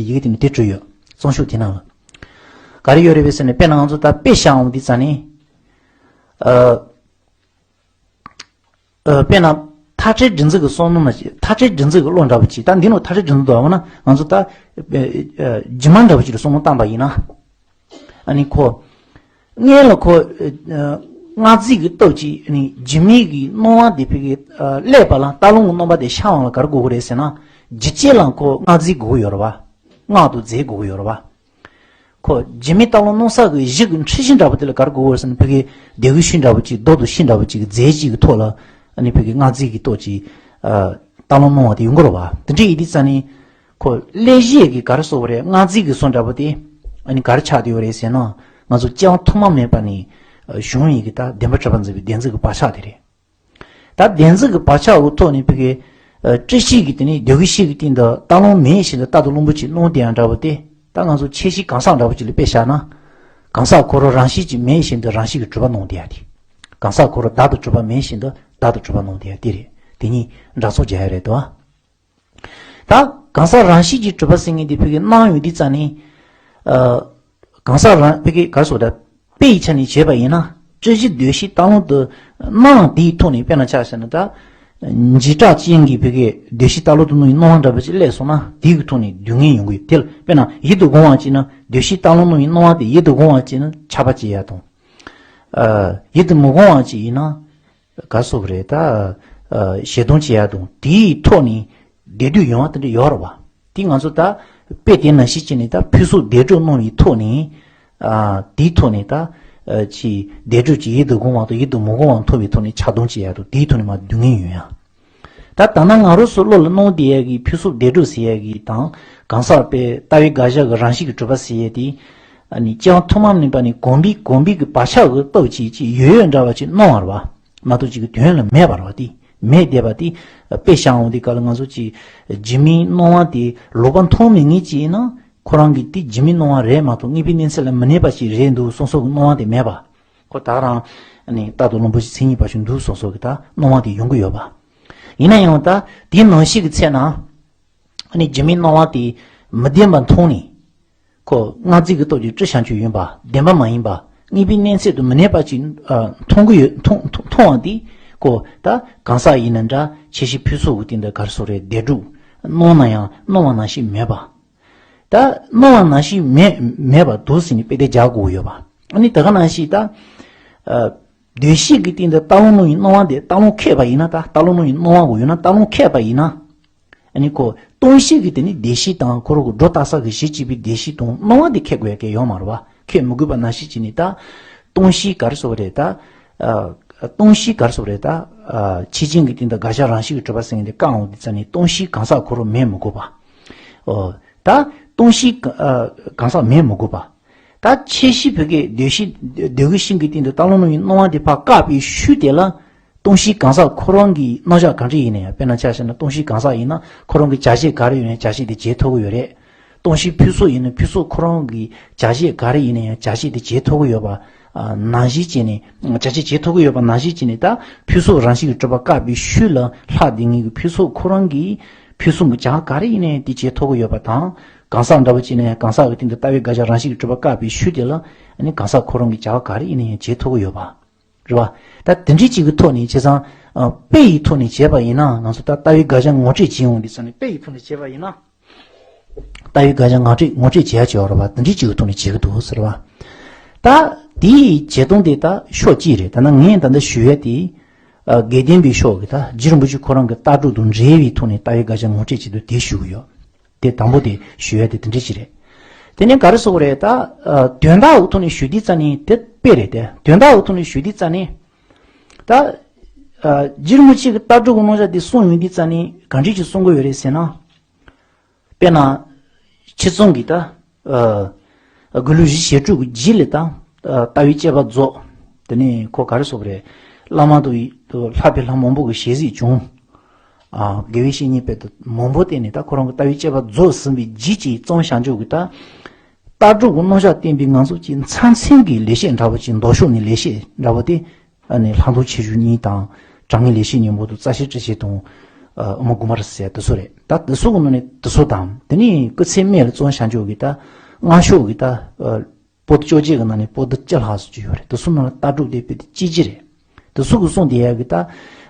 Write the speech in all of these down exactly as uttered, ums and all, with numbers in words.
ཡི་གེ་དེ་ནི་དེ་བྲིས་ཡོད། རྩོམ་ཤོག་དེ་ནང་ལ། ག་རེ་ཡོད་རེད་པས་ཟེར་ནས་དཔེར་ན་ང་ཚོ་ད་དཔེ་བཞག་འོང་དུས་ཙ་ནི། ཨ། ཨ། དཔེར་ན་མཐའ་བྲལ་སྒྲིག་འཛུགས་ཀྱི་བསམ་བློ་ན་ཅིག་མཐའ་བྲལ་སྒྲིག་འཛུགས་ཀྱི་བློ་འདྲ་པོ་ཅིག་ད་འདི་ནང་མཐའ་བྲལ་སྒྲིག་འཛུགས་འདུག་པ་ན་ང་ཚོ་ད། ཨ། ཨ། རྗེས་མ་འདྲ་པོ་ཅིག་ལ་བསམ་བློ་བཏང་པ་ཡིན་ན། ཨ་ནི་ཁོ། སྔོན་ལ་ཁོ། ཨ། སྔགས་རྫས་ཀྱི་སྟོབས་ཀྱིས་ཨ་ནི་རྒྱུ་མའི་གི་སྣང་བ་དེ་ཕ་གི། ཨ། བསླད་པ་ལ་རྟ་ལུང་གི་རྣམ་པ་དེ་ཤར་བ་ལ་ག་རེ་དགོས་ཀྱི་རེད་ཟེར་ན། རྒྱུ་རྐྱེན་ལ་ཁོ་སྔགས་རྫས་དགོས་ཀྱི་ཡོད་རེད་པ། སྔགས་དང་རྫས་དགོས་ཀྱི་ཡོད་རེད་པ། ཁོ་རྒྱུ་མའི་རྟ་ལུང་སྣང་ས་གི་གཞི་གི་འཁྲུལ་གཞི་འདྲ་པོ་དེ་ལ་ག་རེ་དགོས་ཀྱི་རེད་ཟེར་ན་ཕ་གི་ལྡེ་གུ་ཤིང་འདྲ་པོ་ཅིག་རྡོ་དང་ཤིང་འདྲ་པོ་ཅིག་གི་རྫས་གཅིག་གི་ཐོག་ལ་ཨ་ནི་ཕ་གི་སྔགས་རྫས་ཀྱི་སྟོབས་ཀྱིས། ཨ། རྟ་ལུང་སྣང་བ་དེ་ཡོང་གི་རེད་པ། དེ་འདྲ་ཡིན་དུས་ཙ་ནི། ཁོ་བསླད་བྱེད་ཀྱི་ག་རེ་ཟེར་དགོས་རེད། སྔགས་རྫས་ཀྱི་བཟོ་འདྲ་པོ་དེ་ཨ་ནི་ག་རེ་ཆགས་བསྡད་ཡོད་རེད་ཟེར་ན། ང་ཚོ་སྤྱི་བཏང་ཐོག་མ་མེད་པ་ནས། ཨ། བྱུང་ཡི་གི་ད་བདེན་པ་གྲུབ་པ་འཛིན་པའི་བདེན་འཛིན་གྱི་བག་ཆགས་དེ་རེད། ད་བདེན་འཛིན་གྱི་བག་ཆགས་འོག་ཐོག་ནས་ཕ་གི། ཨ། སྤྲུལ་གཞི་གི་དེ་ནི་ལྡེ་གུ་ཤིང་གི་སྟེང་དུ་རྟ་ལུང་མེད་བཞིན་དུ་རྟ་དང་ལུང་པ་ཅིག་སྣང་བསྡད་ཡག་འདྲ་པོ་དེ། ད་ང་ཚོ་ཁྱད་གཞི་གང་ཟག་འདྲ་པོ་ཅིག་ལ་དཔེ་བཞག་ན། གང་ཟག་ཁོ་རང་རང་བཞིན་གྱིས་མེད་བཞིན་དུ་རང་བཞིན་གྱིས་གྲུབ་པ་སྣང་བསྡད་ཡག་དེ། གང་ཟག་ཁོ་རང་བདག་ཏུ་གྲུབ་པ་མེད་བཞིན་དུ་བདག་ཏུ་གྲུབ་པ་སྣང་བསྡད་ཡག་དེ་རེད། དེ་གཉིས་འདྲ་ཚོགས་བྱ་ཡག་རེད་དོ། ད་གང་ཟག་རང་བཞིན་གྱིས་གྲུབ་པ་ཟེར་མཁན་དེ་ཕ་གི་སྣང་ཡོང་དུས་ཙ་ནི། ཨ། གང་ཟག་རང་ཕ་གི་ག་རེ་ཟེར་དགོས་རེད། དཔེ་ཡི་ཆ་ནས་བྱས་པ་ཡིན་ན། སྤྲུལ་གཞི་རྡོ་ཤིང་རྟ་ལུང་དུ་སྣང་དེའི་ཐོག་ནས་དཔེར་ན་ཆ་བཞག་ན་ད། འཇིགས་སྐྲག་ཅན་གྱི་ཕ་གི་རྡོ་ཤིང་རྟ་ལུང་དུ་སྣང་བའི་སྣང་བ་འདྲ་པོ་ཅིག་སླེབས་སོང་ན་དེའི་གི་ཐོག་ནས་སྡུག་བསྔལ་ཡོང་གི་ཡོད། དེ་ལ་དཔེར་ན་ཡིད་དུ་འོང་བ་ཅིག་ན་རྡོ་ཤིང་རྟ་ལུང་སྣང་བའི་སྣང་བ་དེ་ཡིད་དུ་འོང་བ་ཅིག་ན་ཆགས་པ་སྐྱེ་ཡག་དང་། ཨ། ཡིད་དུ་མི་འོང་བ་ཅིག་ཡིན་ན། ག་རེ་ཟེར་དགོས་རེད་ད། ཨ། ཞེ་སྡང་སྐྱེ་ཡག་དང་དེའི་ཐོག་ནས་བདེ་སྡུག་ཡོང་བ་དེ་འདྲ་ཡོད་རེད་པ། དེ་ང་ཚོ་ད་དཔེ་དེ་ནང་བཞིན་བྱས་ནས་ད་ཕུན་སུམ་བདེ་སྡུག་སྣང་བའི་ཐོག་ནས། ཨ། དེའི་ཐོག་ནས་ད། ཨ། ཅིག་བདེ་སྡུག་ཅིག་ཡིད་དུ་འོང་བ་དང་ཡིད་དུ་མི་འོང་བ་མཐོང་བའི་ཐོག་ནས་ཆགས་སྡང་སྐྱེ་ཡག་དང་དེའི་ཐོག་ནས་མར་སྡུག་བསྔལ་ཡོང་ཡག་ད་ད་ནང་ང་རང་ཚོ་བློ་ལ་སྣང་བསྡད་ཡག་གི་ཕུན་སུམ་བདེ་སྡུག་ཟེར་ཡག་གི་དང་། གང་ཟག་པའི་ལྟ་བའི་དགག་བྱ་གི་རང་བཞིན་གྱིས་གྲུབ་པ་ཟེར་ཡག་དེ། ཨ་ནི་སྤྱི་བཏང་ཐོག་མ་མེད་པ་ནས་གོམས་པའི་གོམས་པའི་གི་བག་ཆགས་ཀྱི་སྟོབས་ཀྱིས་ཅིག་ཡོད་ཡོད་འདྲ་བ་ཅིག་སྣང་བ་རེད་པ། མ་གཏོགས་ཅིག་གི་དོན་ལ་མེད་པ་རེད་པ། དེ་མེད་བསྡད་པ་དེ། དཔེ་བཞག་འོང་དུས་སྐབས་ལ་ང་ཚོ་ཅིག་རྒྱུ་མའི་སྣང་བ་དེ་ལོག་པ་མཐོང་མེད་མཁན་ཅིག་ཡིན་ན་ཁོ་རང་གི་དེ་རྒྱུ་མའི་སྣང་བ་རེད་མ་གཏོགས་དངོས་པོའི་གནས་ཚད་ལ་མི་གནས་པ་ཅིག་རེད་འདུག་བསམ་བསམ་གི་སྣང་བ་དེ་མེད་པ། ཁོ་ད་རང་ཨ་ནི་རྟ་དང་ལུང་པ་ཅིག་མཚན་ཉིད་པ་ཞིག་འདུག་བསམ་བསམ་གི་ད་སྣང་བ་དེ་ཡོང་གི་ཡོད་པ། ཡིན་ན་ཡང་ད་དེའི་ནང་བཞིན་གྱི་ཚེ་ན། ཨ་ནི་རྒྱུ་མའི་སྣང་བ་དེ་མི་བདེན་པ་མཐོང་ནས། ཁོ་སྔགས་རྫས་ཀྱི་སྟོབས་ཀྱིས་སྤྲུལ་བྱང་ཆུབ་ཡིན་པ་བདེན་པ་མ་ཡིན་པ་དངོས་པོའི་གནས་ཚད་དུ་མི་གནས་པ་ཅིག་ཨ། མཐོང་གི་ཡོད། མཐོང་མཐོང་མཐོང་བ་དེ་ཁོ་ད་གང་ཟག་ཡིན་ན་འདྲ་ཁྱད་གཞི་ཕུན་ཚོགས་ཀྱི་སྟེང་དུ་ག་རེ་ཟེར་དགོས་རེད། བདེ་སྡུག་སྣང་ན་ཡང་སྣང་བ་ནང་བཞིན་མེད་པ། ད་སྣང་བ་ནང་བཞིན་མེད་མེད་པ་འདུག་ཟེར་ནས་དཔེ་དེ་རྒྱག་དགོས་ཡོད་པ། ཨ་ནི་ད་ག་ནང་བཞིན་ད། ཨ། རྡོ་ཤིང་གི་སྟེང་དུ་རྟ་ལུང་སྣང་བའི་སྣང་བ་དེ་རྟ་ལུང་ཁེགས་པ་ཡིན་ན། ད་རྟ་ལུང་སྣང་བའི་སྣང་བ་གོ་ཡོད་ན་རྟ་ལུང་ཁེགས་པ་ཡིན་ན། ཨ་ནི་ཁོ་སྟོང་གཞི་གི་དེ་ནི་བདེ་གཤེགས་དང་ཁོ་རང་གི་སྒྲོ་བཏགས་ས་གི་གཞི་གཅིག་པའི་བདེ་གཤེགས་དང་སྣང་བ་དེ་ཁེགས་དགོས་ཡ་གི་ཡོད་མ་རེད་པ། ཁེགས་མི་དགོས་པ་ནང་བཞིན་བྱས་ནས་ད། སྟོང་གཞི་ག་རེ་ཟེར་དགོས་རེད་ད། ཨ། སྟོང་གཞི་ག་རེ་ཟེར་དགོས་རེད་ད། ཨ། ཆོས་ཅན་གྱི་སྟེང་དུ་དགག་བྱ་རང་བཞིན་གྱིས་གྲུབ་པ་ཟེར་མཁན་དེ་བཀག་འོང་དུས་ཙ་ནས་སྟོང་གཞིའི་གང་ཟག་ཁོ་རང་མེད་མི་དགོས་པ། ཨོ། ད་སྟོང་གཞིའི་ག- ཨ། གང་ཟག་མེད་མི་དགོས་པ། ད་ཁྱད་གཞི་བོད་སྐད་ལྡེ་གུ་ཤིང་ལྡེ་གུ་ཤིང་གི་སྟེང་དུ་རྟ་ལུང་སྣང་བའི་སྣང་བ་དེ་ཕར་བཀག་པའི་ཤུལ་དེ་ལ། སྟོང་གཞིའི་གང་ཟག་ཁོ་རང་གི་རྣམ་གཞག་གང་འདྲ་ཡིན་ན་ཡང་། དཔེར་ན་ཆ་བཞག་ན་སྟོང་གཞིའི་གང་ཟག་ཡིན་ན་ཁོ་རང་གི་བྱ་བྱེད་ག་རེ་ཡིན་ན་ཡང་བྱ་བྱེད་དེ་བྱེད་ཐུབ་ཀྱི་ཡོད་རེད། སྟོང་གཞིའི་ཕུན་ཚོགས་ཡིན་ན་ཕུན་ཚོགས་ཁོ་རང་གི་བྱ་བྱེད་ག་རེ་ཡིན་ན་ཡང་བྱ་བྱེད་དེ་བྱེད་ཐུབ་ཀྱི་ཡོད་པ། ཨ། ནང་བཞིན་བྱས་ནས། བྱ་བྱེད་བྱེད་ཐུབ་ཀྱི་ཡོད་པ་ནང་བཞིན་བྱས་ནས་ད་ཕུན་ཚོགས་རང་བཞིན་གྱིས་གྲུབ་པ་བཀག་པའི་ཤུལ་ལ་ལྷག་བསྡད་མཁན་གྱི་ཕུན་ཚོགས་ཁོ་རང་གི་ཕུན་སུམ་གྱི་བྱ་བ་ག་རེ་ཡིན་ན་ཡང་དེ་བྱེད་ཐུབ་ཀྱི་ཡོད་པ་དང་། གང་ཟག་འདྲ་པོ་ཅིག་ཡིན་ན་ཡང་གང་ཟག་གི་སྟེང་དུ་ལྟ་བའི་དགག་བྱ་རང་བཞིན་གྱིས་གྲུབ་པ་བཀག་པའི་ཤུལ་དེ་ལ་ཨ་ནི་གང་ཟག་ཁོ་རང་གི་བྱ་བ་ག་རེ་ཡིན་ན་ཡང་བྱེད་ཐུབ་ཀྱི་ཡོད་པ། རེད་པ། ད་དེ་འདྲའི་ཅིག་གི་ཐོག་ནས་བྱས་ཙང་། ཨ། དཔེ་ཡི་ཐོག་ནས་བྱས་པ་ཡིན་ན། ང་ཚོ་ད་ལྟ་བའི་དགག་བྱ་ངོ་སྤྲོད་བྱེད་འོང་དུས་ཙ་ནས་དཔེ་ཡི་ཐོག་ནས་བྱས་པ་ཡིན་ན། ལྟ་བའི་དགག་བྱ་ངོ་སྤྲོད་ངོ་སྤྲོད་བྱེད་ཡ་བྱེད་པ་རེད་པ། དེ་འདྲའི་ཅིག་གི་ཐོག་ནས་བྱེད་ཀྱི་འདུག་ཟེར་བ། ད་དེའི་བྱེད་སྟངས་དེ་ད་ཕྱོགས་གཅིག་རེད། ད་ནང་ངས་ད་ལྟ་ཞུ་ཡ་དེ། ཨ། དགེ་ལྡན་པའི་ཕྱོགས་ཀྱི་ད་རྗེ་རིན་པོ་ཆེ་ཁོ་རང་གི་ལྟ་གྲུབ་དང་འབྲེལ་བའི་ཐོག་ནས་ལྟ་བའི་དགག་བྱ་ངོ་སྤྲོད་བྱེད་དུས་དེ་ཞུ་གི་ཡོད། དེ་དང་པོ་དེ་ཞུ་ཡ་དེ་དེ་འདྲ་ཅིག་རེད། དེ་ནས་ག་རེ་ཟེར་དགོས་རེད་ད། ཨ། དོན་དག་འོག་ཐོག་ནས་ཞུ་དུས་ཙ་ནས་དེ་དཔེ་རེད་དེ། དོན་དག་འོག་ཐོག་ནས་ཞུ་དུས་ཙ་ནས། ད། ཨ། རྗེ་རིན་པོ་ཆེ་གི་ལྟ་གྲུབ་ཀྱི་རྣམ་གཞག་དེ་གསུངས་ཡོང་དུས་ཙ་ནས་ག་འདྲ་ཅིག་གསུང་གི་ཡོད་རེད་ཟེར་ན། དཔེར་ན། ཁྱེད་ཚང་གིས་ད། ཨ། དགེ་ལུགས་གཞི་ཞེ་དྲུག་གི་རྗེས་ལ་ད། ཨ། ལྟ་བའི་དཔྱད་པ་རྫོགས། དེ་ནས་ཁོ་ག་རེ་ཟེར་དགོས་རེད། བླ་མ་དང་ལྷག་པའི་ལྷ་མང་པོ་གི་ཞལ་གཟིགས་བྱུང་། ཨ། དགེ་བའི་བཤེས་གཉེན་དཔེ་དེ་མང་པོ་བསྟེན་ནས་ད་ཁོ་རང་གི་ལྟ་བའི་དཔྱད་པ་རྫོགས་ཟིན་པའི་རྗེས་ཀྱི་གཙང་བྱང་ཆུབ་ཀྱི་ད། ལྟ་གྲུབ་ཀྱི་རྣམ་གཞག་བསྟན་པའི་ང་ཚོ་ཀྱི་མཚན་མཚན་གྱི་ལེགས་བཤད་འདྲ་པོ་ཅིག་མདོ་ཕྱོགས་ནས་ལེགས་བཤད་འདྲ་པོ་དེ། ཨ་ནི་ལྷག་མཐོང་ཆེ་ཆུང་གཉིས་དང་། དྲང་ངེས་ལེགས་བཤད་སྙིང་པོ་དང་། རྩ་ཤེ་སྤྲོས་བྲལ་དང་། ཨ་དབུ་མ་དགུ་མ་རེད་ཟེར་དེ་ཚོ་རེད། ད་དེ་ཚོ་གི་ནང་ནས་དེ་ཚོ་དང་དེ་ནས་སྐུ་ཚེ་སྨད་ལ་བཙོན་བྱང་ཆོག་གི་ད་སྔ་ཤོག་གི་ད་ཨ་པོ་ཏི་བཅོ་བརྒྱད་ཀྱི་ནང་ནས་པོ་ཏི་བཅུ་ལྷག་ཙམ་ཅིག་ཡོད་རེད། དེ་ཚོ་ནང་ལ་ལྟ་གྲུབ་དེ་དཔེ་དེ་གཅིག་གཅིག་རེད། དེ་ཚོ་གི་གསུང་དེ་ཡ་གི་ད་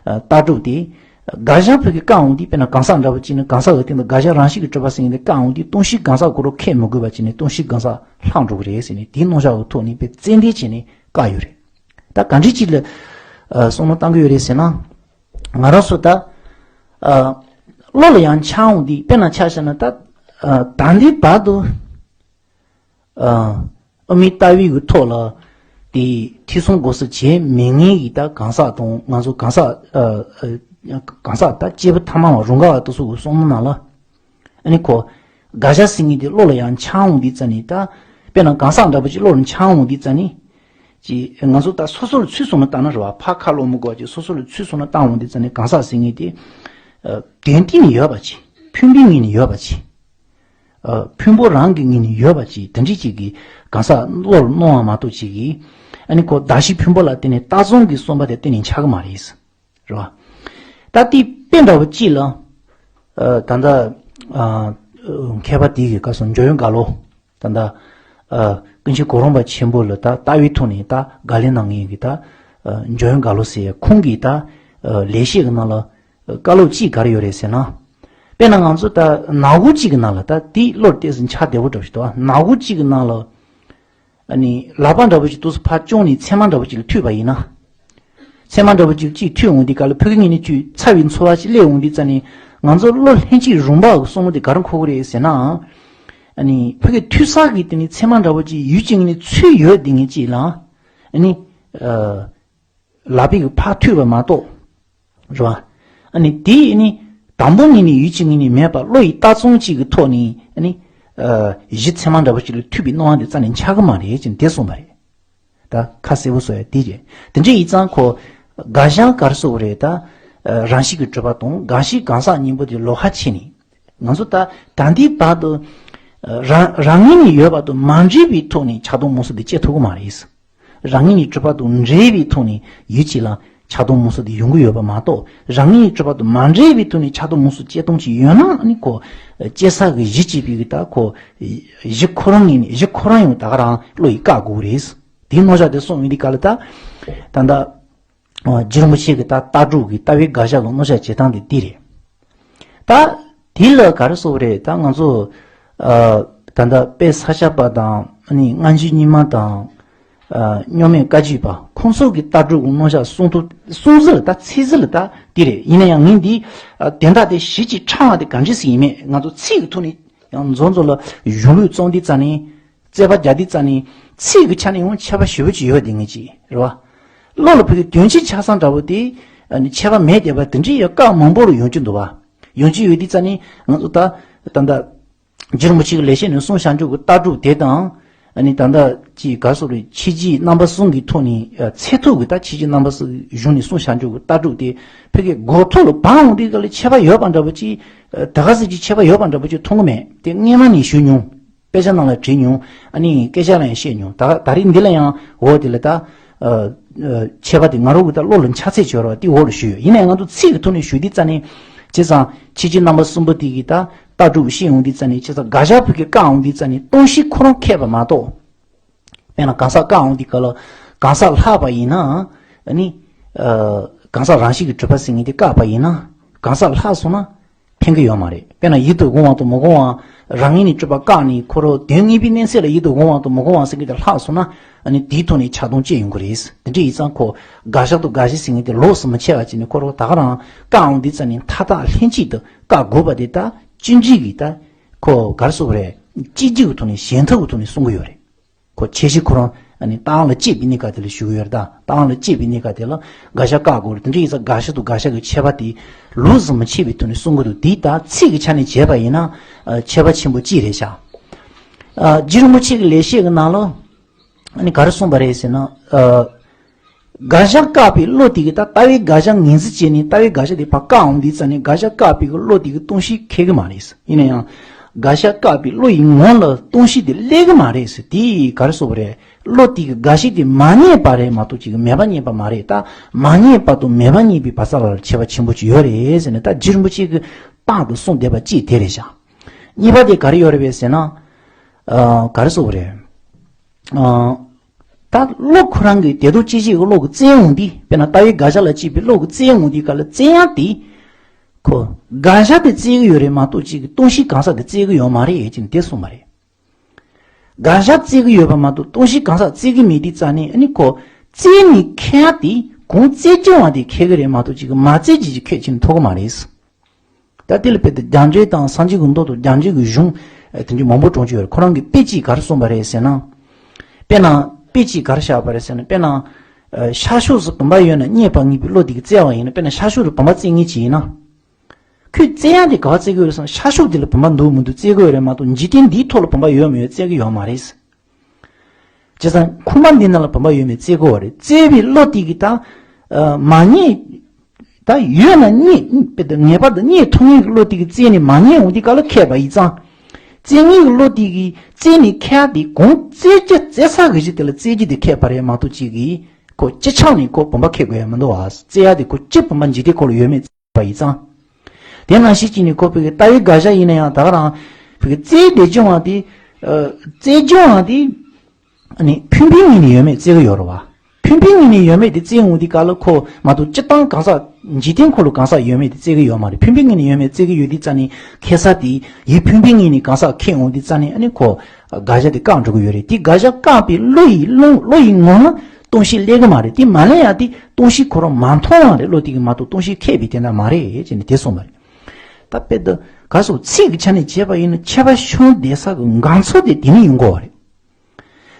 ལྟ་གྲུབ་དེ་དགག་བྱ་ཕ་གི་བཀག་འོང་དུས་དཔེར་ན་གང་ཟག་འདྲ་པོ་གཅིག་ནི་གང་ཟག་གི་སྟེང་དུ་དགག་བྱ་རང་བཞིན་གྱིས་གྲུབ་པ་ཟེར་མཁན་དེ་བཀག་འོང་དུས་སྟོང་གཞིའི་གང་ཟག་གོ་རོ་ཁས་མི་དགོས་པ་བྱས་ནས་སྟོང་གཞིའི་གང་ཟག་ལྷག་འགྲོ་གི་རེད་ཟེར་ནས་དེའི་རྣམ་གཞག་གི་ཐོག་ནས་དཔེ་རྩོད་འགྲེལ་བྱས་ནས་བཀག་ཡོད་རེད། ད་ག་འདྲ་ཅིག་ལ་ཨ་བསམ་བློ་བཏང་གི་ཡོད་རེད་ཟེར་ན། ང་རང་ཚོ་ད་ཨ་བློ་ལ་ཡང་འཆར་འོང་དུས་དཔེར་ན་ཆ་བཞག་ན་ད་ཨ་ད་ལྟའི་བར་དུ་ཨ་དབུ་མའི་ལྟ་བའི་གི་ཐོག་ལ་དེ་ཐོས་བསམ་སྒོམ་གསུམ་བྱེད་མི་ངེས་ཀྱི་ད་གང་ཟག་དང་ང་ཚོ་གང་ཟག་ཨ་ཨ་གང་ཟག་ད་སྐྱེས་བུ་ཐ་མལ་པ་རང་ག་བ་དེ་ཚོ་གི་བསམ་བློ་ནང་ལ་ཨ་ནི་ཁོ་དགག་བྱ་ཟེར་མཁན་དེ་བློ་ལ་ཡང་འཆར་འོང་དུས་ཙ་ནི་ད་དཔེར་ན་གང་ཟག་འདྲ་པོ་ཅིག་བློ་ལ་འཆར་འོང་དུས་ཙ་ནི་ཅི་ང་ཚོ་ད་སོ་སོ་ལ་ཚུད་སོང་ན་བཏང་ན་རེད་བ། ཕར་ཁ་ལོག་མི་དགོས་པ་ཅིག་སོ་སོ་ལ་ཚུད་སོང་ན་བཏང་འོང་དུས་ཙ་ནི་གང་ཟག་ཟེར་མཁན་དེ་ཨ་དོན་གཏིང་ནས་ཡོད་པ་ཅིག་ཕུང་པོའི་ངོས་ནས་ཡོད་པ་ཅིག་ཨ་ཕུང་པོ་རང་གི་ངོས་ནས་ཡོད་པ་ཅིག་དེ་འདྲ་ཅིག་གི་གང་ཟག་བློ་ལ་སྣང་བ་མ་གཏོགས་ཅིག་གིས་ཨ་ནི་ཁོ་གདགས་གཞི་ཕུང་པོ་ལ་བརྟེན་ནས་ལྟ་སྟངས་ཀྱི་བསམ་པ་དེ་གཏན་ནས་འཆར་གི་མ་རེད། རེད་བ། ད་ལྟའི་དཔེ་འདྲ་བོ་གཅིག་ལ་ཨ་ད་ལྟ་ཨ་མཁས་པ་དེ་གི་སྐབས་སུ་འཇམ་དབྱངས་རྒྱ་ལོ། ད་ལྟ་ཨ་ཀུན་མཁྱེན་གོ་རམས་པ་ཆེན་པོ་ལ་ད་ལྟ་བའི་ཐོག་ནས་ད་དགག་ལན་གནང་མཁན་གྱི་ད་ཨ་འཇམ་དབྱངས་རྒྱ་ལོ་ཟེར་ཡ་ཁོང་གིས་ད་ཨ་ལེགས་བཤད་ཀྱི་ནང་ལ་བཀའ་སློབ་གཅིག་ག་རེ་ཡོད་རེད་ཟེར་ན། དཔེར་ན་ང་ཚོ་ད་ནག་ཁུང་གཅིག་གི་ནང་ལ་ད་དེ་བློར་བལྟས་ཟིན་ཆ་བདེ་བོ་འདྲ་བོ་ཞིག་འདུག་ནག་ཁུང་གཅིག་གི་ནང་ལ་ཨ་ནི་ལག་པ་འདྲ་བོ་ཞིག་འདུག་སེ་ཕར་བརྐྱངས་ནས་ཚེར་མ་འདྲ་བོ་ཅིག་ལ་ཐུག་པ་ཡིན་ན། ཚེར་མ་འདྲ་བོ་ཅིག་གཅིག་ཐུག་འོང་དུས་ག་ལ་ཕ་གི་ངོས་ནས་ཅིག་ཚ་བའི་ཚོར་བ་ཞིག་སླེབས་འོང་དུས་ཙ་ནི་ང་ཚོ་བློ་ལྷན་ཅིག་རུམ་པ་གི་བསམ་བློ་དེ་ག་རེ་འཁོར་གི་རེད་ཟེར་ན། ཨ་ནི་ཕ་གི་ཐུག་ས་གི་དེ་ནི་ཚེར་མ་འདྲ་བོ་ཅིག་ཡུལ་གཅིག་ངོས་ནས་ཚུད་ཡོད་དེ་ངེས་ཅིག་ལ། ཨ་ནི་ཨ་ལག་པའི་གི་ཕར་ཐུག་པ་མ་གཏོགས། རེད་བ། ཨ་ནི་དེ་ནི་དང་པོ་ངོས་ནས་ཡུལ་གཅིག་ངོས་ནས་མེད་པར་བློ་ཡི་ལྟ་སྟངས་གཅིག་གི་ཐོག་ནས་ཨ་ནི་ཨ་གཞི་ཚེར་མ་འདྲ་བོ་ཅིག་ལ་ཐུག་པའི་སྣང་བ་དེ་རྩ་ནས་འཆར་གི་མ་རེད་ཅེས་དེ་གསུངས་པ་རེད། ད་ཁ་གསལ་པོ་བཟོ་ཡ་དེ་རེད། དེ་འདྲ་ཡིན་ཙང་ཁོ་དགག་བྱ་ག་རེ་ཟེར་དགོས་རེད་ད། ཨ་རང་བཞིན་གྱིས་གྲུབ་པ་དང་དགག་གཞི་གང་ཟག་གཉིས་པོ་དེ་ལོགས་ཀ་ཕྱེ་ནས། ང་ཚོ་ད་ད་ལྟའི་བར་དུ་ཨ་རང་རང་ངོས་ནས་ཡོད་པ་དང་མ་འདྲེས་པའི་ཐོག་ནས་ཆགས་སྡང་རྨོངས་གསུམ་དེ་སྐྱེ་ཐུབ་ཀྱི་མ་རེད། རང་ངོས་ནས་གྲུབ་པ་དང་འདྲེས་པའི་ཐོག་ནས་ཡུལ་གཅིག་ལ་ཆགས་སྡང་རྨོངས་གསུམ་དེ་ཡོང་གི་ཡོད་པ་མ་གཏོགས། རང་ངོས་ནས་གྲུབ་པ་དང་མ་འདྲེས་པའི་ཐོག་ནས་ཆགས་སྡང་རྨོངས་གསུམ་སྐྱེ་སྟངས་ཅིག་ཡོད་ན་ཨ་ནི་ཁོ་སྐྱེ་ས་གི་གཞི་གཅིག་པའི་གི་ད་ཁོ་གཞི་ཁོ་རང་ངོས་ནས་གཞི་ཁོ་རང་ཡང་ད་ག་རང་བློ་ཡིས་བཀག་དགོས་རེད། དེའི་རྣམ་གཞག་དེ་གསུངས་ཡོང་དུས་ག་ལ་ད་ད་ལྟ་རྗེ་རིན་པོ་ཆེ་གི་ད་ལྟ་གྲུབ་ཀྱི་ལྟ་བའི་དགག་བྱ་གི་རྣམ་གཞག་བྱེད་སྟངས་དེ་འདི་རེད། ད་དེ་ལ་ག་རེ་ཟེར་དགོས་རེད་ད་ང་ཚོ་ཨ་ད་ལྟ་དཔལ་ས་སྐྱ་པ་དང་ཨ་ནི་སྔ་འགྱུར་རྙིང་མ་དང་ཨ་རྙིང་མའི་བཀའ་བརྒྱུད་པ་ཁོང་ཚོ་གི་ལྟ་གྲུབ་ཀྱི་རྣམ་གཞག་གསུང་ཐུབ་གསུང་ཟིན་ལ་ད་ཚིག་ཟིན་ལ་ད་འདི་རེད། ཡིན་ན་ཡང་ངས་འདི་ཨ་དོན་དག་དེ་གཞི་གཅིག་ཕྲ་བ་དེ་ག་འདྲ་ཞིག་ཡིན་མེད་ང་ཚོ་ཚིག་གི་ཐོག་ནས་ཡང་མཛོ་མཛོ་ལ་གཞུང་ལུགས་བཙོང་དུས་ཙ་ནས། རྩོད་པ་རྒྱག་དུས་ཙ་ནས་ཚིག་གི་ཆ་ནས་ཡང་ཁྱད་པར་ཞེ་པོ་ཅིག་ཡོད་དེ་ངེས་ཅིག་རེད་བ། བློ་ལ་ཕུལ་དུས་དོན་སྤྱི་ཆགས་སང་འདྲ་བོ་དེ་ཨ་ནི་ཁྱད་པར་མེད་བསྡད་པ་དེ་འདྲའི་ཡང་སྐབས་མང་པོ་རུ་ཡོང་གི་འདུག་བ། ཡོང་གི་ཡོད་དུས་ཙ་ནས་ང་ཚོ་ད་ད་ལྟ་རྗེ་རིན་པོ་ཆེ་གི་ལེགས་བཤད་ནས་གསུངས་བཞག་འཇུག་གི་ལྟ་གྲུབ་དེ་དང་ཨ་ནི་ད་ལྟ་ཅིག་ག་སོགས་རེད་ཕྱི་རྒྱལ་རྣམ་པ་གསུམ་གྱི་ཐོག་ནས་ཨ་ཚད་ཐུབ་ཀྱི་ད་ཕྱི་རྒྱལ་རྣམ་པ་གསུམ་གཞུང་ནས་གསུངས་བཞག་འཇུག་གི་ལྟ་གྲུབ་དེ་ཕ་གི་འགོ་ཐོག་ལ་བང་འོང་དུས་ཀ་ལ་ཁྱད་པར་ཡོད་པ་འདྲ་བོ་ཅིག་ད་ག་ཟེར་གྱི་ཁྱད་པར་ཡོད་པ་འདྲ་བོ་ཅིག་མཐོང་གི་མེད་དེ་སྔས་མ་ནས་ཞུས་མྱོང་། དཔེ་ཆ་ནང་ལ་བྲིས་མྱོང་། ཨ་ནི་སྐད་ཆ་ལ་ཡང་བཤད་མྱོང་། ད་ད་རེས་འདི་ལ་ཡང་འོ་དེ་ལ་ད་ཨ་ཨ་ཁྱད་པར་དེ་ང་རང་གི་ད་བློ་ལ་འཆར་ཚད་ཅིག་ཡོད་རེད་བ། དེ་འོག་ལ་ཞུས་ཡོད། ཡིན་ནའི་ང་ཚོ་ཚིག་གི་ཐོག་ནས་ཞུ་དུས་ཙ་ནས་བྱས་ཙང་ཕྱི་རྒྱལ་རྣམ་པ་གསུམ་པོ་དེ་གི་ད་ལྟ་གྲུབ་བཤད་ཡོང་དུས་ཙ་ནས་བྱས་ཙང་དགག་བཞག་ཕ་གི་བཀག་ཡོང་དུས་ཙ་ནས་སྟོང་གཞི་ཁོ་རང་ཁེགས་པ་མ་གཏོགས། དཔེར་ན་གང་ཟག་བཀག་འོང་དུས་ག་ལ་གང་ཟག་ལྷག་པ་ཡིན་ན་ཨ་ནི་ཨ་གང་ཟག་རང་བཞིན་གྱིས་གྲུབ་པ་ཟེར་མཁན་དེ་བཀག་པ་ཡིན་ན་གང་ཟག་ལྷག་སོང་ན་ཕན་གྱི་ཡོད་མ་རེད། དཔེར་ན་ཡིད་དུ་འོང་བ་དང་མི་འོང་བ་རང་ངོས་ནས་གྲུབ་པ་བཀག་ནས་ཁོ་རང་དོན་ངེས་པའི་གནས་ཚད་ལ་ཡིད་དུ་འོང་བ་དང་མི་འོང་བ་ཟེར་མཁན་དེ་ལྷག་སོང་ན་ཨ་ནི་དེའི་ཐོག་ནས་ཆགས་སྡང་སྐྱེ་ཡོང་གི་རེད། དེ་འདྲ་ཡིན་ཙང་ཁོ་དགག་བཞག་དང་དགག་གཞི་ཟེར་མཁན་དེ་ལོགས་སུ་མི་ཕྱེ་བ་བྱས་ནས་ཁོ་རང་ད་ག་རང་བཀག་འོང་དུས་ཙ་ནས་མཐའ་དག་ལྷན་ཅིག་ཏུ་བཀག་དགོས་པ་དེ་ད་གཅིག་འདྲ་གི་ད་ཁོ་ག་རེ་ཟེར་དགོས་རེད། གཅིག་འདྲ་གི་ཐོག་ནས་གཞན་ཐབས་ཀྱི་ཐོག་ནས་གསུང་གི་ཡོད་རེད། ཁོ་ཁྱད་གཞི་ཁོ་རང་ཨ་ནི་རྟགས་ལ་དཔྱད་པའི་གནས་སྐབས་དེ་ལ་ཞུ་གི་ཡོད་རེད་ད། རྟགས་ལ་དཔྱད་པའི་གནས་སྐབས་དེ་ལ་དགག་བཞག་བཀག་དགོས་རེད། དེ་འདྲ་ཡིན་ཙང་དགག་བཞག་དང་དགག་བཞག་གི་ཁྱད་པར་དེ་ལོགས་སུ་མི་ཕྱེ་བའི་ཐོག་ནས་གསུང་གི་འདུག་དེ་ད་ཚིག་གི་ཆ་ནས་བྱས་པ་ཡིན་ན་ཨ་ཁྱད་པར་ཆེན་པོ་གཅིག་རེད་ཤག་ཨ་རྗེ་རིན་པོ་ཆེ་གི་ལེགས་བཤད་ཀྱི་ནང་ལ་ཨ་ནི་ག་རེ་གསུངས་པ་རེད་ཟེར་ན། ཨ་དགག་བཞག་བཀག་པའི་བློ་དེ་གིས་ད་ལྟ་བའི་དགག་བཞག་ངོས་འཛིན་བྱས་ནས་ལྟ་བའི་དགག་བཞག་དེ་ཕར་བཀག་འོང་དུས་ཙ་ནས་དགག་བཞག་བཀག་པའི་གི་བློ་དེ་གིས་སྟོང་གཞི་ཁེགས་གི་མ་རེད། ཡིན་ན་ཡང་ དགག་བྱ་བཀག་པའི་བློ་ཡི་ངང་ལ་སྟོང་གཞི་དེ་སླེབས་གི་མ་རེད་ཟེར། དེ་ག་རེ་ཟེར་དགོས་རེད། བློ་དེ་གི་དགག་གཞི་དེ་མ་རྙེད་པ་རེད་མ་གཏོགས་ཅིག་མེད་པ་རྙེད་པ་མ་རེད། ད་མ་རྙེད་པ་དང་མེད་པ་རྙེད་པའི་བར་ས་ལ་ཁྱད་པར་ཆེན་པོ་ཅིག་ཡོད་རེད་ཟེར་ནས། ད་རྗེ་རིན་པོ་ཆེ་གིས་རྟག་ཏུ་གསུངས་བསྡད་པ་གཅིག་དེ་རེད་ཤག་གཉིས་པ་དེ་ག་རེ་ཡོད་རེད་པས་ཟེར་ན། ཨ། ག་རེ་ཟེར་དགོས་རེད། ཨ། ད་བློ་ཁོ་རང་གི་དེ་ལྟོ་ཅི་ཞིག་གི་བློ་གི་བཙལ་འོང་དུས། དཔེར་ན་ལྟ་བའི་དགག་བྱ་ལ་དཔྱད་པའི་བློ་གི་བཙལ་འོང་དུས་ག་ལ་བཙལ་ཡག་དེ། ཁོ་དགག་བྱ་དེ་བཙལ་གི་ཡོད་རེད་མ་གཏོགས་ཅིག་གི་སྟོང་གཞི་གང་ཟག་དེ་བཙལ་གི་ཡོད་མ་རེད་ཅེས་དེ་གསུངས་པ་རེད། དགག་བྱ་བཙལ་གི་ཡོད་པ་མ་གཏོགས་སྟོང་གཞི་གང་ཟག་བཙལ་གི་མེད་དུས་ཙ་ནས། ཨ་ནི་ཁོ་བཙལ་ནས་ཁེལ་ཡག་དེ་གང་བཙལ་རྒྱུ་བ་དེ་ཁེལ་གི་རེད་མ་གཏོགས་ཅིག་གི་མ་བཙལ་རྒྱུ་ཅིག་ཁེལ་ཕྱིན་ཐུབ་གི་མ་རེད། ད་དེ་ལ་དཔེ་དེ་རྒྱ་མཚོའི་དང་སངས་རྒྱས་ཀྱི་མདོ་དང་རྒྱ་མཚོའི་གི་གཞུང་དེ་འདྲ་མང་པོ་དྲངས་ཀྱི་ཡོད་རེད། ཁོ་རང་གི་དཔེ་གཅིག་ག་རེ་གསུངས་པ་རེད་ཟེར་ན། དཔེར་ན་དཔེ་གཅིག་ག་རེ་བཞག་པ་རེད་ཟེར་ན། དཔེར་ན་ཤར་ཕྱོགས་སུ་བུམ་པ་ཡོད་ན་རྙེད་པར་ངེས་པའི་བློ་དེ་གིས་བཙལ་བ་ཡིན་ན། དཔེར་ན་ཤར་ཕྱོགས་སུ་བུམ་པ་བཙལ་མཁན་ཅིག་ཡིན་ན། ཁོས་བཙལ་ཡག་དེ་ག་པར་བཙལ་གི་ཡོད་རེད་ཟེར་ན། ཤར་ཕྱོགས་དེ་ལ་བུམ་པ་འདུག་མི་འདུག་བཙལ་གི་ཡོད་རེད་མ་གཏོགས་འཇིག་རྟེན་འདིའི་ཐོག་ལ་བུམ་པ་ཡོད་མ་ཡོད་བཙལ་གི་ཡོད་མ་རེད། བྱས་ཙང་ཁང་པ་འདི་ནང་ལ་བུམ་པ་ཡོད་མེད་བཙལ་དགོས་པ་རེད། བཙལ་བའི་བློ་དེ་གིས་ད་མ་རྙེད། ད་ཡོད་ན་རྙེད། ངེས་པར་དུ་རྙེད་ཐུབ་མཁན་གྱི་བློ་དེ་གིས་བཙལ་ནས་མ་རྙེད་འོང་དུས་ག་ལ་ཁེལ་པ་ཡིན་ཙང་། བཙལ་མཁན་གྱི་བློ་དེ་གིས་བཙལ་ནས་ཁེལ་ཡག་དེ་གང་བཙལ་རྒྱུ་བཙལ་ས་གི་གཞི་དེ་ལ་བཙལ་རྒྱུ་དེ་ཁེལ་པ་རེད་མ་གཏོགས་ཅིག་གིས་ཁོ་སྤྱི་ཆ་ནས་ཁོ་བུམ་པ་ཁེལ་དགོས་ཡ་མི་འདུག་བ། བཙལ་ཡག་དེ་ཁོ་སྤྱི་བུམ་པ་འཇིག་རྟེན་ཁོ་ལ་ཡོད་མེད་བཙལ་བ་ཡིན་ཙང་། དེ་ནང་བཞིན་བྱས་ནས་ཁོ་བོད་ཀྱི་ལྟ་བའི་དགག་བྱ་ཡིན་ན་ཡང་། ད་ག་རང་བོད་ཀྱི་བཙལ་བསྡད་རྒྱུ་བ་དེ། ཨ། བཙལ་རྒྱུ་བ་དེ། ཨ་ནི་ཕན་པའི་ངོས་ནས་ཡོད་མེད་བཙལ་གི་ཡོད་རེད་བ། ཕན་པའི་ངོས་ནས་ཡོད་མེད་དེ་བཙལ་འོང་དུས་ག་ལ་ཁོ་མ་གཏོགས་སྤྱིར་བཏང་གང་ཟག་འཇིག་རྟེན་ཁོ་ལ་གང་ཟག་ཡོད་མེད་དེ་བཙལ་གི་ཡོད་མ་རེད། ཕན་པའི་ངོས་ནས་ཡོད་མེད་བཙལ་གི་ཡོད་དུས་ཙ་ནས་ཁེལ་ས་དེ། ཡིད་ཕན་པའི་ངོས་ནས་གང་ཟག་ཁེལ་འོང་དུས་ཙ་ནས། ཨ་ནི་ཁོ་དགག་བྱ་དེ་བཀག་འགྲོ་གི་ཡོད་རེད། དེ་དགག་བྱ་བཀག་པའི་བློ་ཡི་བློ་བློ་ཡི་ངང་ལ་སྟོང་གཞི་སླེབས་གི་མ་རེད། དེ་མ་སླེབས་ཡག་དེ་སྟོང་གཞི་ཁོ་རང་མ་མཐོང་བ་རེད། བློ་དེ་གིས་མ་གཏོགས་སྟོང་གཞི་ཁེལ་བའི་དོན་དག་མ་རེད་ཅེས་ནས་དེ་གསུངས་པ་རེད། ད་དཔེ་དེ་ག་རེ་ཟེར། ཚིག་གི་ཆ་ནས་བྱས་པ་ཡིན་ན་ཁྱད་པར་ཤོར་བསྡད་ས་གི་འགག་རྩ་དེ་དེ་ནས་ཡོང་དགོས་པ་རེད།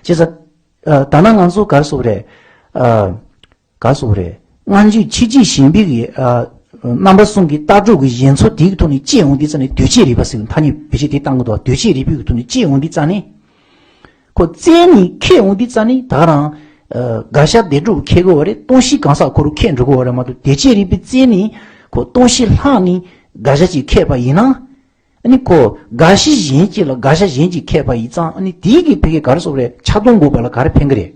བྱས་ཙང་། ཨ། ད་ནང་ང་ཚོ་ག་རེ་ཟེར་དགོས་རེད། ཨ། ག་རེ་ཟེར་དགོས་རེད། སྔ་འཇུག་ཕྱི་འཇུག་གཞན་ཕན་གྱི། ཨ། རྣམ་པ་གསུམ་གྱི་ལྟ་གྲུབ་ཀྱི་བཞེད་མཚོན་དེའི་ཐོག་ནས་དཔྱད་འོང་དུས་ཙ་ནས། འདོད་བྱེད་རིག་པ་ཟེར་གྱི་ཐ་སྙད་བེད་སྤྱོད་དེ་བཏང་གི་འདུག་འདོད་བྱེད་རིག་པའི་ཐོག་ནས་དཔྱད་འོང་དུས་ཙ་ནས། ཁོ་བཙལ་ནས་ཁེལ་འོང་དུས་ཙ་ནས་ད་ག་རང་། ཨ། དགག་བྱ་བདེན་གྲུབ་ཁེལ་གི་ཡོད་རེད། སྟོང་གཞི་གང་ཟག་ཁོ་རང་ཁེལ་འགྲོ་གི་ཡོད་རེད་མ་གཏོགས། འདོད་བྱེད་རིག་པས་བཙལ་ནས་ཁོ་སྟོང་གཞི་ལྷག་ནས་དགག་བྱ་ཅིག་ཁེལ་པ་ཡིན་ན། ཨ་ནི་ཁོ་དགག་གཞི་གཞན་གཅིག་ལ་དགག་བྱ་གཞན་གཅིག་ཁེལ་པ་ཡིན་ཙང་། ཨ་ནི་དེའི་གི་བོད་སྐད་ག་རེ་ཟེར་དགོས་རེད། ཆགས་རྡུང་འགོག་པ་ལ་ག་རེ་ཕན་གི་རེད།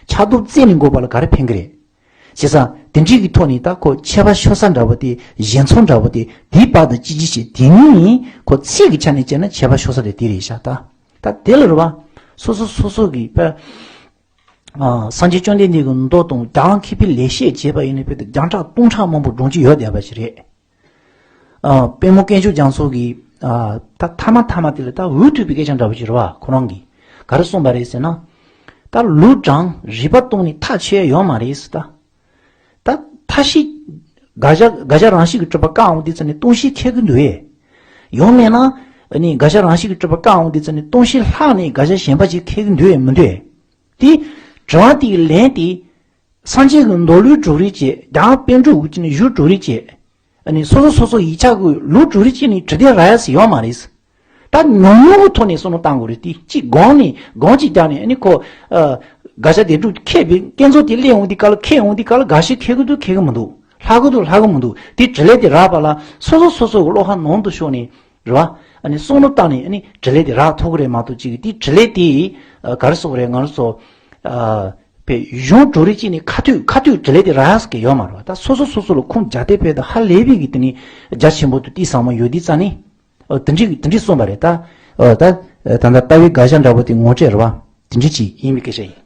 ཆགས་རྡུང་རྩད་ནས་འགོག་པ་ལ་ག་རེ་ཕན་གི་རེད། བྱས་ཙང་དེ་འདྲའི་གི་ཐོག་ནས་ད་ཁོ་ཁྱད་པར་ཤོར་ས་འདྲ་པོ་དེ། བཞེད་མཚོན་འདྲ་པོ་དེ། དེའི་བར་དུ་ཅི་ཅི་བྱེད། དེ་ནི་ཁོ་ཚིག་གི་ཆ་ནས་བྱས་ན་ཁྱད་པར་ཤོར་ས་དེ་དེ་རེད་ཤག་ད་ད་དེ་ལ་རེད་བ། སོ་སོ་སོ་སོ་གི་དཔེ། ཨ། སངས་རྒྱས་བཅོམ་ལྡན་འདས་ཀྱི་མདོ་དང་རྒྱ་གར་མཁས་པའི་ལེགས་བཤད་བྱས་པ་ཡིན་ན། དཔེ་དེ་རྒྱང་གྲགས་སྟོང་ཕྲག་མང་པོ་སྒྲུང་གི་ཡོད་བསྡད་པ་ཞིག་རེད། ཨ། པདྨ་དཀོན་མཆོག་རྒྱ་མཚོ་གིས། ཨ། ད་མཐའ་མ་མཐའ་མ་དེ་ལ་ད་འུ་ཐུག་པའི་སྐད་ཆ་འདྲ་པོ་ཅིག་རེད་བ། ཁོ་རང་གིས་ག་རེ་གསུངས་པ་རེད་ཟེར་ན། ད་ལུགས་དང་རིགས་པ་སྟོང་ནས་ཐག་ཆོད་ཡོད་མ་རེད་ཟེར། ད་ད་ཐབས་ཤེས་དགག་བྱ་དགག་བྱ་རང་བཞིན་གྱིས་གྲུབ་པ་བཀག་འོང་དུས་ཙ་ནས་སྟོང་གཞི་ཁེལ་གི་འདུག་ཨེ། ཡང་མིན་ན། ཨ་ནི་དགག་བྱ་རང་བཞིན་གྱིས་གྲུབ་པ་བཀག་འོང་དུས་ཙ་ནས་སྟོང་གཞི་ལྷག་ནས་དགག་བྱ་གཞན་པ་ཅིག་ཁེལ་གི་འདུག་ཨེ། མི་འདུག་ཨེ། དེ་དྲི་བ་དེའི་ལན་དེ། སངས་རྒྱས་ཀྱི་མདོ་ལུགས་གྲུབ་རིགས་བྱས། རྒྱ་གར་པཎ་གྲུབ་ཀྱི་ནི་གཞུང་གྲུབ་རིགས་བྱས། ཨ་ནི་སོ་སོ་སོ་སོ་ཡིག་ཆ་གི་ལུགས་གྲུབ་རིགས་བྱས་ནས་དྲི་དེ་རག་ཡ་ཟིག་ཡོད་མ་རེད། ད་ཉུང་ཉུང་གི་ཐོག་ནས་བསམ་བློ་བཏང་དགོས་རེད། དེ་གཅིག་སྒོམ་ནས་སྒོམ་གཅིག་བརྒྱབ་ནས། ཨ་ནི་ཁོ། ཨ། དགག་བྱ་བདེན་གྲུབ་ཁེལ་བའི་སྐྱེ་ཚུལ་དེ་སླེབས་འོང་དུས་ག་ལ། ཁེལ་འོང་དུས་ག་ལ་དགག་བྱ་ཁེལ་གི་འདུག་ཁེལ་གི་མི་འདུག་ལྷག་གི་འདུག་ལྷག་གི་མི་འདུག་དེ་དྲི་ལན་དེ་རག་པ་ལ་སོ་སོ་སོ་སོ་གི་བློ་ཁ་ནང་དུ་ཤོར་ནས། རེད་བ། ཨ་ནི་བསམ་བློ་བཏང་ནས། ཨ་ནི་དྲི་ལན་དེ་རག་ཐུབ་ཀྱི་རེད་མ་གཏོགས་ཅིག་དེ་དྲི་ལན་དེ། ཨ། ག་རེ་ཟེར་དགོས་རེད། ང་རང་ཚོ། ཨ། དཔེ་གཞུང་གྲུབ་རིགས་བྱས་ནས་ཁ་ཐུག་ཁ་ཐུག་དྲི་ལན་དེ་རག་ཡ་ཟིག་ཡོད་མ་རེད་བ། ད་སོ་སོ་སོ་སོ་ལ་ཁུངས་རྒྱག་དེ་དཔེ་ད་ཧ་ལས་པའི་གི་དེ་ནི་རྒྱ་ཆེན་པོ་དང་དེ་ཚང་མ་ཡོད་དུས་ཙ་ནས། ཨ། དེ་འདྲའི་དེ་འདྲའི་གསུངས་པ་རེད། ད། ཨ། ད། ད་ལྟ་ལྟ་བའི་དགག་བྱ་འདྲ་པོ་དེ་ངོ་སྤྲོད་རེད་བ། དེ་འདྲའི་ཅིག་ཡིན་པའི་སྐད་ཆ་ཡིན།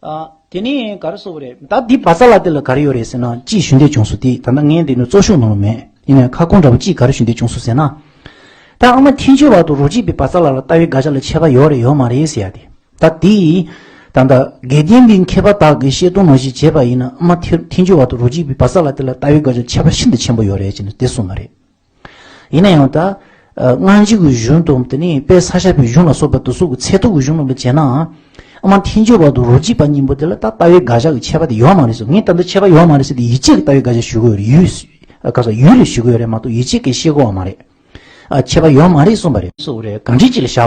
ཨ། དེ་ནས་ག་རེ་ཟེར་དགོས་རེད། ད་འདི་བར་ས་ལ་དེ་ལ་ག་རེ་ཡོད་རེད་ཟེར་ན། གཅིག་ཞུ་འདོད་བྱུང་སོང་། དེ་ད་ལྟ་ངས་འདི་ནས་གཙོ་ཤོག་ནང་ལ་མེད། ཡིན་ནའི་ཁ་སྐོང་འདྲ་པོ་གཅིག་ག་རེ་ཞུ་འདོད་བྱུང་སོང་ཟེར་ན། ད་ཨ་མ་ཐལ་འགྱུར་བ་དང་རོ་གཅིག་པའི་བར་ས་ལ་ལ་ལྟ་བའི་དགག་བྱ་ལ་ཁྱད་པར་ཡོད་རེད་ཡོད་མ་རེད་ཟེར་ཡ་དེ། ད་དེ་ད་ལྟ་དགེ་ལྡན་པའི་མཁས་པ་དག་གིས་བཤད་སྟངས་ནང་བཞིན་བྱས་པ་ཡིན་ན། ཨ་མ་ཐལ་ཐལ་འགྱུར་བ་དང་རོ་གཅིག་པའི་བར་ས་ལ་དེ་ལ་ལྟ་བའི་དགག་བྱ་ཁྱད་པར་ཤིན་ཏུ་ཆེན་པོ་ཡོད་རེད་ཅེས་ནས་དེ་གསུངས་པ་རེད། ཡིན་ན་ཡང་ད། ཨ། སྔ་འཇུག་གི་གཞུང་དང་། དེ་ནས་དཔལ་ས་སྐྱ་པའི་གཞུང་ལ་སོགས་པ་དེ་ཚོ་གི་ཚད་ཐུབ་ཀྱི་གཞུང་རྣམས་ལ་བྱས་ན། ཨ་མ་ཐལ་འགྱུར་བ་དང་རོ་གཅིག་པ་གཉིས་པོ་དེ་ལ་ད་ལྟ་བའི་དགག་བྱ་གི་ཁྱད་པར་དེ་ཡོད་མ་རེད་ཟེར། ངས་ད་ལྟ་ཁྱད་པར་ཡོད་མ་རེད་ཟེར་དེ་ཡིད་ཆེས་ཀྱི་ལྟ་བའི་དགག་བྱ་ཞུ་གི་ཡོད་རེད། ཡུལ། ཨ། ག་ས་ཡུལ་ལ་ཞུ་གི་ཡོད་རེད་མ་གཏོགས་ཡིད་ཆེས་ཀྱི་བཤད་གོ་བ་མ་རེད། ཨ། ཁྱད་པར་ཡོད་མ་རེད་གསུངས་པ་རེད། གསུངས་རེད། གང་འདྲ་ཅིག་ལ་བཞག